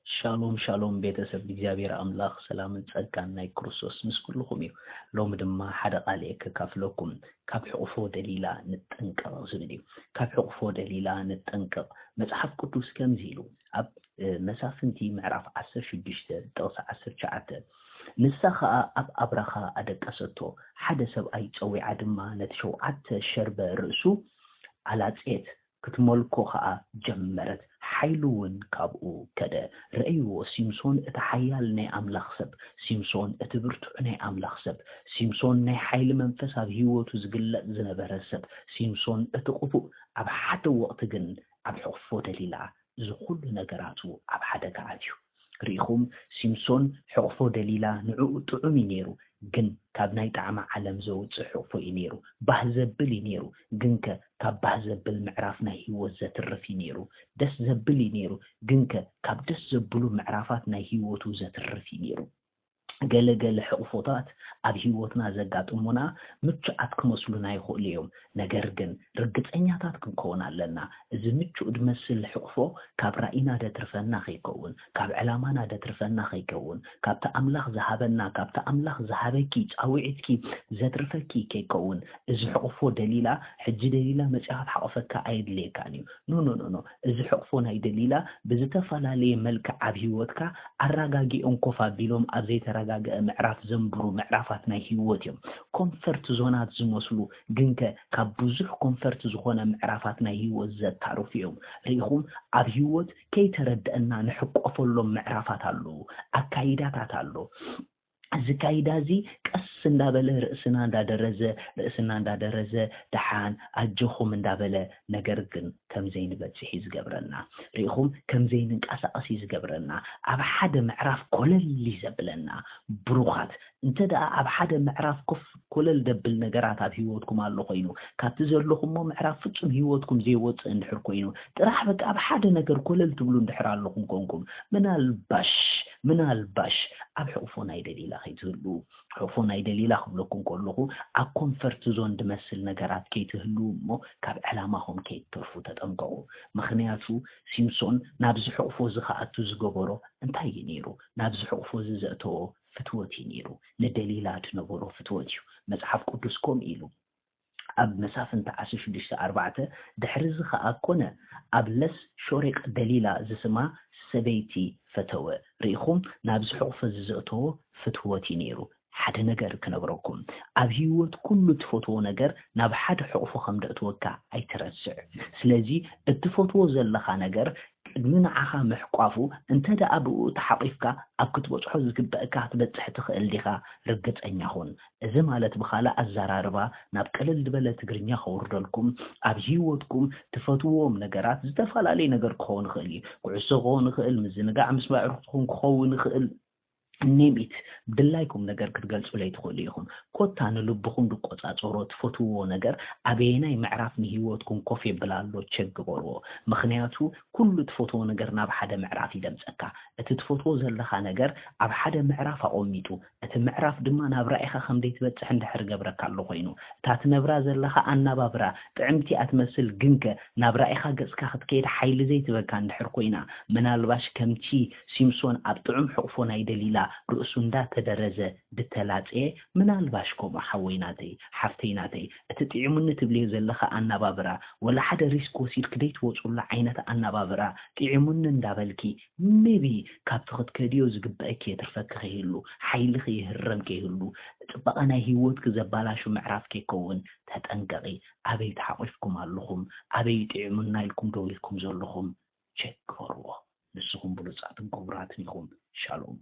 ሻሎም ሻሎም ቤተሰብ እግዚኣብሔር ኣምላኽ ሰላምን ጸጋን ናይ ክርስቶስ ምስ ኩልኹም እዩ። ሎሚ ድማ ሓደ ቃል እየ ከካፍለኩም፣ ካብ ሕቑፎ ደሊላ ንጠንቀቕ ዝብል እዩ። ካብ ሕቑፎ ደሊላ ንጠንቀቕ። መጽሓፍ ቅዱስ ከምዚ ኢሉ ኣብ መሳፍንቲ ምዕራፍ ዓሰርተ ሽዱሽተ ጥቕሲ ዓሰርተ ትሽዓተ፣ ንሳ ኸኣ ኣብ ኣብራኻ ኣደቀሰቶ፣ ሓደ ሰብኣይ ጸዊዓ ድማ ነቲ ሸውዓተ ሸርበ ርእሱ ኣላጽየት ክትመልኮ ኸኣ ጀመረት፣ ሓይሉ እውን ካብኡ ከደ። ረእይዎ፣ ሲምሶን እቲ ሓያል ናይ ኣምላኽ ሰብ፣ ሲምሶን እቲ ብርቱዕ ናይ ኣምላኽ ሰብ፣ ሲምሶን ናይ ሓይሊ መንፈስ ኣብ ህይወቱ ዝግለጽ ዝነበረ ሰብ፣ ሲምሶን እቲ ቅቡእ። ኣብ ሓደ ወቕቲ ግን ኣብ ሕቕፎ ደሊላ እዚ ኩሉ ነገራቱ ኣብ ሓደጋ ኣትዩ። ርኢኹም፣ ሲምሶን ሕቕፎ ደሊላ ንዕኡ ጥዑም እዩ ነይሩ፣ ግን ካብ ናይ ጣዕሚ ዓለም ዘውጽእ ሕቕፎ እዩ ነይሩ። ባህ ዘብል እዩ ነይሩ፣ ግንከ ካብ ባህ ዘብል ምዕራፍ ናይ ህይወት ዘትርፍ እዩ ነይሩ። ደስ ዘብል እዩ ነይሩ፣ ግንከ ካብ ደስ ዘብሉ ምዕራፋት ናይ ህይወቱ ዘትርፍ እዩ ነይሩ። ገለ ገለ ሕቕፎታት ኣብ ህይወትና ዘጋጥሙና ምቹኣት ክመስሉና ይኽእሉ እዮም፣ ነገር ግን ርግጸኛታት ክንከውን ኣለና። እዚ ምቹእ ድመስል ሕቕፎ ካብ ራኢና ደትርፈና ከይከውን፣ ካብ ዕላማና ደትርፈና ከይከውን፣ ካብቲ ኣምላኽ ዝሃበና፣ ካብቲ ኣምላኽ ዝሃበኪ ጻውዒትኪ ዘትርፈኪ ከይከውን። እዚ ሕቕፎ ደሊላ፣ ሕጂ ደሊላ መጺኣ ክትሓቕፈካ ኣየድልየካን እዩ። ኖ ኖ ኖ ኖ። እዚ ሕቕፎ ናይ ደሊላ ብዝተፈላለየ መልክዕ ኣብ ህይወትካ ኣረጋጊኦም ኮፍ ኣቢሎም ኣብ ዘይተረጋገአ ምዕራፍ ዘንብሩ ምዕራፋት ናይ ህይወት እዮም። ኮንፈርት ዞናት ዝመስሉ ግንከ ካብ ብዙሕ ኮንፈርት ዝኾነ ምዕራፋት ናይ ህይወት ዘታርፉ እዮም። ርኢኹም፣ ኣብ ህይወት ከይተረድአና ንሕቆፈሎም ምዕራፋት ኣለዉ፣ ኣካይዳታት ኣሎ። እዚ ካይዳ እዚ ቀስ እንዳበለ ርእስና እንዳደረዘ፣ ርእስና እንዳደረዘ፣ ደሓን ኣጆኹም እንዳበለ፣ ነገር ግን ከም ዘይንበጽሕ እዩ ዝገብረና። ርኢኹም፣ ከም ዘይንንቀሳቐስ እዩ ዝገብረና። ኣብ ሓደ ምዕራፍ ኮለል እዩ ዘብለና። ብሩኻት፣ እንተ ደኣ ኣብ ሓደ ምዕራፍ ኮፍ ኮለል ደብል ነገራት ኣብ ህይወትኩም ኣሎ ኮይኑ፣ ካብቲ ዘለኹሞ ምዕራፍ ፍጹም ህይወትኩም ዘይወጽእ እንድሕር ኮይኑ፣ ጥራሕ በቃ ኣብ ሓደ ነገር ኮለል ትብሉ እንድሕር ኣለኹም ኮንኩም፣ ምናልባሽ፣ ምናልባሽ ኣብ ሕቕፎ ናይ ደሊላ ከይትህሉ። ሕቕፎ ናይ ደሊላ ክብለኩም ከለኹ፣ ኣብ ኮንፈርት ዞን ድመስል ነገራት ከይትህሉ እሞ ካብ ዕላማኹም ከይትተርፉ ተጠንቀቑ። ምኽንያቱ፣ ሲምሶን ናብዚ ሕቕፎ እዚ ክኣቱ ዝገበሮ እንታይ እዩ ነይሩ? ናብዚ ሕቕፎ እዚ ዘእተዎ ፍትወት እዩ ነይሩ። ንደሊላ ድነበሮ ፍትወት እዩ። መጽሓፍ ቅዱስ ከምኡ ኢሉ ኣብ መሳፍንቲ ዓሰርተ ሽዱሽተ ኣርባዕተ፣ ድሕሪ እዚ ኸኣ ኮነ፣ ኣብ ለስ ሾሬቅ ደሊላ ዝስማ ሰበይቲ ፈተወ። ርኢኹም፣ ናብዚ ሕቕፎ እዚ ዘእተዎ ፍትወት እዩ ነይሩ። ሓደ ነገር ክነግረኩም፣ ኣብ ህይወት ኩሉ ትፈትዎ ነገር ናብ ሓደ ሕቕፎ ከም ደእትወካ ኣይትረስዕ። ስለዚ እትፈትዎ ዘለኻ ነገር ቅድሚ ንዓኻ ምሕቋፉ፣ እንተ ደኣ ብኡ ተሓቒፍካ ኣብ ክትበጽሖ ዝግበእካ ክትበጽሕ ትኽእል ዲኻ? ርግጸኛ ኹን። እዚ ማለት ብኻልእ ኣዘራርባ፣ ናብ ቅልል ዝበለ ትግርኛ ከውርደልኩም፣ ኣብ ህይወትኩም ትፈትውዎም ነገራት ዝተፈላለየ ነገር ክኸውን ይኽእል እዩ። ኩዕሶ ክኸውን ይኽእል፣ ምዝንጋዕ ምስ ኣዕሩኽትኹም ክኸውን ይኽእል፣ ኔም ኢት፣ ብድላይኩም ነገር ክትገልጹለይ ትኽእሉ ኢኹም። ኮታ ንልብኹም ድቆጻጸሮ ትፈትውዎ ነገር ኣበየናይ ምዕራፍ ንህይወትኩም ኮፍ የብል ኣሎ ቸክ ግበርዎ። ምኽንያቱ ኩሉ ትፈትዎ ነገር ናብ ሓደ ምዕራፍ ይደምጸካ። እቲ ትፈትዎ ዘለኻ ነገር ኣብ ሓደ ምዕራፍ ኣቖሚጡ፣ እቲ ምዕራፍ ድማ ናብ ራኢኻ ከም ዘይትበጽሕ እንድሕር ገብረካ ኣሎ ኮይኑ፣ እታ ትነብራ ዘለኻ ኣናባብራ ጥዕምቲ እያ ትመስል፣ ግንከ ናብ ራኢኻ ገጽካ ክትከይድ ሓይሊ ዘይትበካ እንድሕር ኮይና፣ ምናልባሽ ከምቲ ሲምሶን ኣብ ጥዑም ሕቕፎ ናይ ደሊላ ርእሱ እንዳተደረዘ ድተላጽየ፣ ምናልባሽ ከምኡ ሓወይ ናተይ፣ ሓፍተይ ናተይ፣ እቲ ጥዒሙኒ ትብልዮ ዘለኻ ኣናባብራ፣ ወላ ሓደ ሪስክ ወሲድኪ ደይትወጹላ ዓይነት ኣናባብራ፣ ጥዒሙኒ እንዳበልኪ፣ ሜቢ ካብቲ ክትከድዮ ዝግበአኪ የትርፈኪ ከይህሉ፣ ሓይልኺ ይህረም ከይህሉ፣ ጽባቐ ናይ ህይወትኪ ዘባላሹ ምዕራፍ ከይከውን ተጠንቀቒ። ኣበይ ተሓቂፍኩም ኣለኹም? ኣበይ ጥዒሙና ኢልኩም ደው ኢልኩም ዘለኹም? ቸክ ግበርዎ። ንስኹም ብሉጻትን ክቡራትን ኢኹም። ሻሎም።